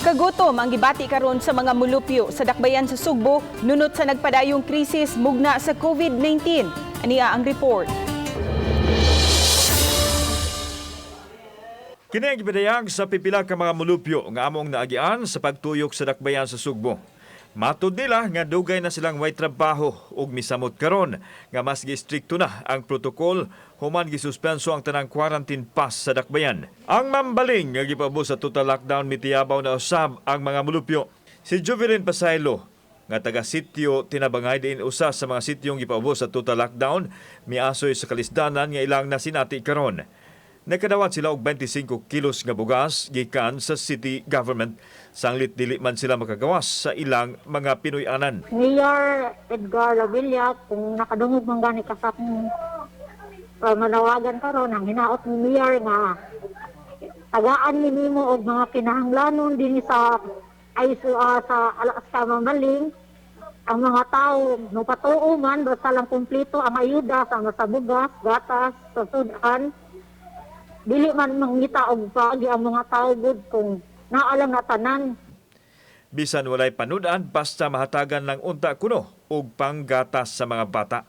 Kagutom ang gibati karon sa mga mulupyo sa dakbayan sa Sugbo nunot sa nagpadayong krisis mugna sa COVID-19. Ania ang report. Kini ang gibidayag sa pipila ka mga mulupyo nga among naagian sa pagtuyok sa dakbayan sa Sugbo. Matud nila nga dugay na silang way trabaho ug misamot karon nga mas gistrikto na ang protokol human gisuspenso ang tanang quarantine pass sa dakbayan. Ang mambaling nga gipaubos sa total lockdown mitiyabaw na usab ang mga mulupyo. Si Juvelin Pasaylo nga taga sitio Tinabangay diin usa sa mga sityong gipaubos sa total lockdown miasoy sa kalisdanan nga ilang nasinati karon. Nakadawat sila og 25 kilos nga bugas gikan sa city government sanglit dili man sila makagawas sa ilang mga Pinoy-anan. Mayor Edgar Lavilla, kung nakadungog man gani ka sa akong pamanawagan karon, ang hinaot ni Mayor nga tagaan ni nimo og mga kinahanglanon dinhi sa ay sa Alaska Mambaling. Ang mga tao no patuo man, basta lang kumpleto ang ayuda sama sa bugas, gatas, sa sudan. Dili man mangita og paagi ang mga tao gud kung naa lang na tanan. Bisan walay panudan, basta mahatagan lang unta kuno og panggatas sa mga bata.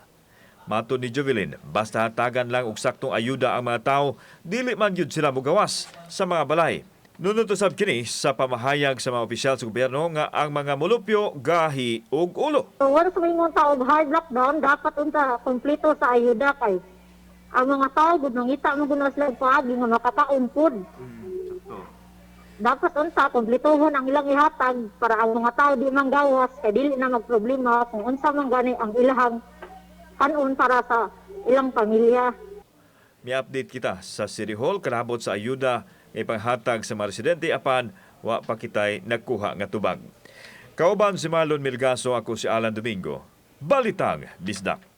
Matod ni Jovelyn, basta hatagan lang og saktong ayuda ang mga tao, dili man gyud sila mogawas sa mga balay. Nunot usab kini sa pamahayag sa mga opisyal sa gobyerno nga ang mga mulupyo gahi og ulo. So, once moingon ta og hard lockdown, dapat unta kompleto sa ayuda kay ang mga tao gud mangita mo gud na sila og paagi nga makakaon pud. Dapat unta kompletohon ang ilang ihatag para ang mga tao di manggawas kay dili na magproblema kung unsa man gani ang ilahang kanon para sa ilang pamilya. Mi-update kita sa City Hall kalabot sa ayuda nga ipanghatag sa mga residente, apan wa pa kitay nagkuha nga tubag. Kauban si Marlon Milgaso, ako si Alan Domingo. Balitang Bisdak.